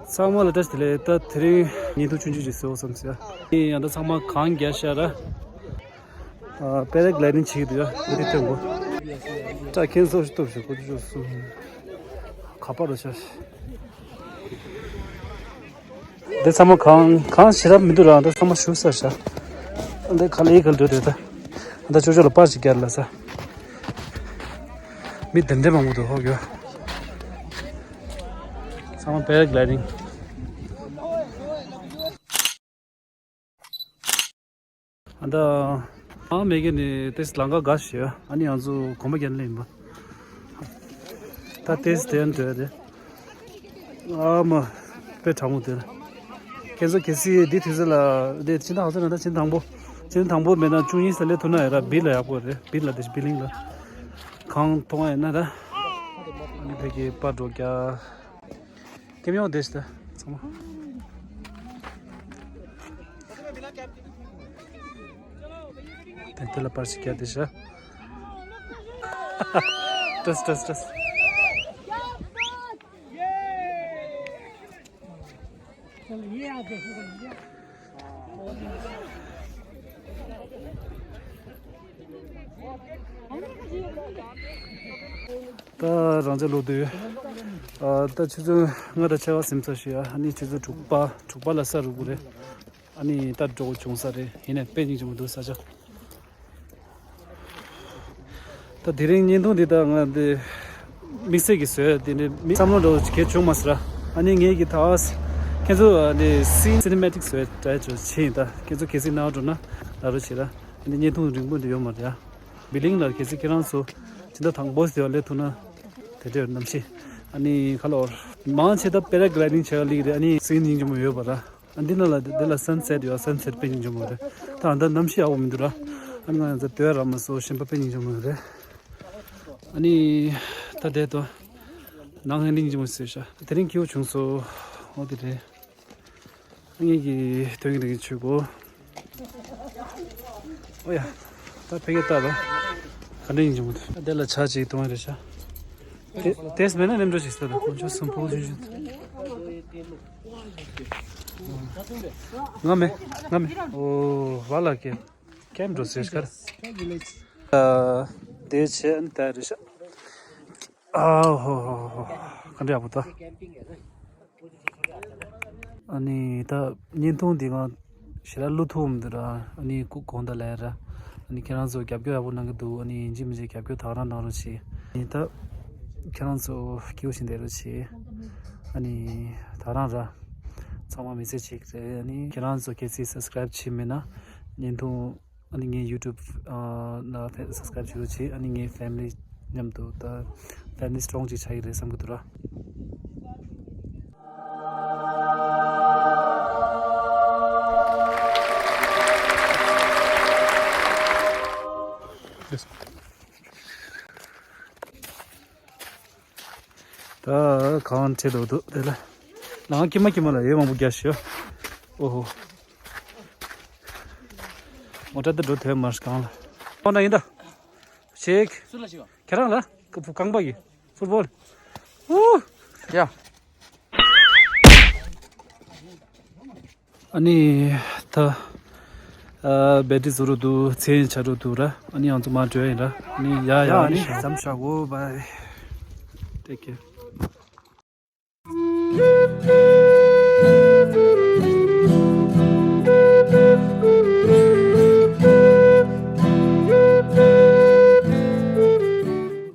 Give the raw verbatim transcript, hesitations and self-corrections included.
ཚང་མ་ལ་བཀྲ་ཤིས་བདེ་ལེགས། ད་དེ་རིང་བརྙན་ཐུང་ཆུང་ཆུང་ཞིག་བཟོ་བསམ་སོང་ཡ། ཡང་ད་ཚང་མ་གངས་རྒྱག་ཤག་ར། པེ་ར་གི་ལའི་ཌིང་བྱེད་ཀྱི་འདུག་ཡ། འདི་ཐོན་གོ། ད་ཁྱེད་ཚོ་ཤི་ཐུབ་ཤིག་གོ་ཆུ་ཤོག་སུ། ཁ་པར་རུ་ཤག་འདི་ཚང་མ་གངས་གངས་ཞེ་དྲག་མི་འདུག་ར། འདི་ཚང་མ་ཞུ་ས་ཤག་འདི་ག་ལེ་ག་ལེ་འགྲོ་དེ་ད། འདི་ཅོ་ཅོ་ལ་པར་ཞིག་རྒྱག་ལ་ས། མི་དེ་འདྲ་མང་པོ་འདུག་ཧོ་གྱོ། ཚང་མ་པེ་ར་གི་ལའི་ཌིང་། ཨ་ད། ཨ་མེ་གེ་ནི་ཏེས་ལང་ཀ་ག་ཤི་ཡ། ཨ་ནི་ང་ཚོ་གོམ་པ་རྒྱག་ནི་ཡིན་པ། ད་ཏེས་དེ་ཡན་དོད་དེ། ཨ་མ། དཔེ་གྲང་མོ་དེ། ཁྱེད་ཚོ་གལ་སྲིད་འདི་དུས་ཚོད་ལ་དེ་ཕྱི་ཟླ་ཧ་ས་ན་ད་ཕྱི་ཟླ་དང་པོ། ཕྱི་ཟླ་དང་པོ་མེད་ན་བཅུ་གཉིས་ས་སླེབས་ཐུབ་ན་ཡ་ར་བིལ་ལ་ཡག་པོ་རེད། བིལ་ལ་དེ་བི་ལིང་ལ། གང་མཐོང་ཡ་ཡིན་ན་ར། ཨ་ནི་ཕ་གི་པར་འགྲོ་རྒྱ། ཀེམ་ཡོང་དེ་ཤི་ད་ཚང་མ། དེ་དེ་ལ་པར་ཞིག་རྒྱག་དེ་ཤི། ཏྲས་ཏྲས་ཏྲས། ད་རང་ཅག་ལོག་དུས། ཨ་ད་ཆུ་ཚོད་ལྔ་དང་ཕྱེད་ཀ་ཟིན་ཚར་ཤག་ཨ་ནི་ཆུ་ཚོད་དྲུག་པ་དྲུག་པ་ལ་ས་རུབ་དགོས་རེད། ཨ་ནི་ད་འགྲོ་དགོས་བྱུང་ས་རེད། ཡིན་ནའི་དཔེ་སྙིང་རྗེ་མོ་འདུག་ས་ཆ། ད་དེ་རིང་བརྙན་ཐུང་འདི་ད་ང་འདི་དམིགས་བསལ་གྱི་བཟོས་དེ་འདྲའི་མི་བསམ་བློ་འདྲ་བོ་གལ་བྱུང་མ་སོང་ར། ཨ་ནི་ངེད་ཀྱི་ད་ཁྱེད་ཚོ་འདི་སི་སི་ནི་མེ་ཊིག་བཟོས་འདྲ་བྱོས་ཕྱིན་ད་ཁྱེད་ཚོ་གལ་སྲིད་ནང་འགྲོ་ན་ལབ་རོགས་བྱེད་ར། ཨ་ནི་བརྙན་ཐུང་རིང་པོ་འདི་ཡོད་མ་རེད་ཡ། བི་ལིང་ལ་གལ་སྲིད་ཁྱེད་རང་ཚོ་ཕྱི་ཟླ་དང་པོ་ཟེར་བ་སླེབས་ཐུབ་ན་དེ་འདྲའི་གནམ་གཤིས། ཨ་ནི་ཁ་ལོར་མང་ཆེ་ད་པེ་ར་གི་ལའི་ཌིང་བྱེད་ཡ་ལིག་རེད། ཨ་ནི་སི་ནི་སྙིང་རྗེ་མོ་ཡོད་པ་ར། ཨ་འདི་ན་ལ་འདི་ལ་སན་སེ་ཊི་ཡོད། སན་སེ་ཊི་དཔེ་སྙིང་རྗེ་མོ་རེད། ད་ཨ་ད་གནམ་གཤིས་ཡག་པོ་མི་འདུག་ར། ཨ་ནི་ང་ཡང་ཚ་དོད་ར་མ་སོ་ཤིན་པ་དཔེ་སྙིང་རྗེ་མོ་རེད། ཨ་ནི་ད་དེ་དོ་ནང་ཧན་སྙིང་རྗེ་མོ་ཟེར་ཤ་དེ་རིང་སྐྱིད་པོ་བྱུང་སོ། ཨོ་དེ་རེད། ཨ་ངེད་ཀྱི་དོན་གྱི་རིགས་ཆུ་གོ། ཨོ་ཡ། ད་ཕ་གི་ལྟ་ལ། ག་འདྲ་སྙིང་རྗེ་མོ་འདུག་དེ་ལ་ཆ་ཅིག་གཏོང་ཡ་རེད་ཤ། དེ་དེས་མེད་ན་ནེམ་འགྲོ་ཞིག་ས་ད་དཀོན་མཆོག་གསུམ་པོ་ཆུང་ཆུང་། ང་མེད། ང་མེད། ཨོ་བ་ལ་ཀེ། ཀེམ་འགྲོ་ཟེར་ཤར། ཨ་དེ་བྱས་ཨ་ནི་ད་རེད་ཤག་ཨ་ཧོ་ཧོ་ཧོ། ག་འདྲ་ཡག་པོ་ད། ཨ་ནི་ད་བརྙན་ཐུང་འདི་ང་ཞེ་དྲག་བླུག་ཐུབ་མི་འདུག་ར། ཨ་ནི་སྐུ་དགོངས་དག་ལས་ར། ཨ་ནི་ཁྱེད་རང་ཚོ་རྒྱབ་སྐྱོར་ཡག་པོ་གནང་གི་འདུག་ཨ་ནི་ཡིན་གཅིག་མིན་གཅིག་རྒྱབ་སྐྱོར་དག་རང་གནང་རོགས་བྱེད། ཨ་ནི་ད་ཁྱེད་རང་ཚོ་སྐྱིད་པོ་ཞིག་བསྡད་རོགས་བྱེད། ཨ་ནི་དག་རང་ར། ཚང་མ་མི་ཚེ་གཅིག་རེད། ཨ་ནི་ཁྱེད་རང་ཚོ་གལ་སྲིད་སབ་སི་ཀ་རེབ་བྱས་མེད་ན་བརྙན་ཐུང་། ཨ་ནི་ངའི་ཡུ་ཊུབ་ཨ་ནང་སབ་སི་ཀ་རེབ་བྱེད་རོགས་བྱེད། ཨ་ནི་ངའི་ཕེ་མི་ལི་མཉམ་དུ་ད་ཕེ་མི་ལི་སི་ཊོང་ཅིག་ཆགས་ཀྱི་རེད་བསམ་གྱི་འདུག་ར། ད་གང་ཁྲིད་འདུག་འདུག་དེ་ལ། ནང་ཀྱི་མ་ཀྱི་མ་ལ་ཡོད་མང་པོ་རྒྱག་ཤོག་ཨོ་ཧོ། མོ་ཊ་དེ་འགྲོ་ཐུབ་མ་རེད་གང་ལ། ཨོ་ན་ཡིན་ད། ཤེག་སུ་ལ་ཤེག་ཁྱེད་རང་ལ་ཀ་ཕུ་རྐང་པ་གི་ཕུཊ་བོལ། ཨུ། ཡ། ཨ་ནི་ད་ཨ་བེ་ཊི་རི་བཟོ་རུ་འདུག་མཚན་ཆ་རུ་འདུག་ར། ཨ་ནི་ང་ཚོ་མར་འགྲོ་ཡ་ཡིན་ར། ཨ་ནི་ཡ་ཡ། ཡ་ཨ་ནི་ཨ་ནི་ཟམ་ཤག་གོ་བའི། Take care.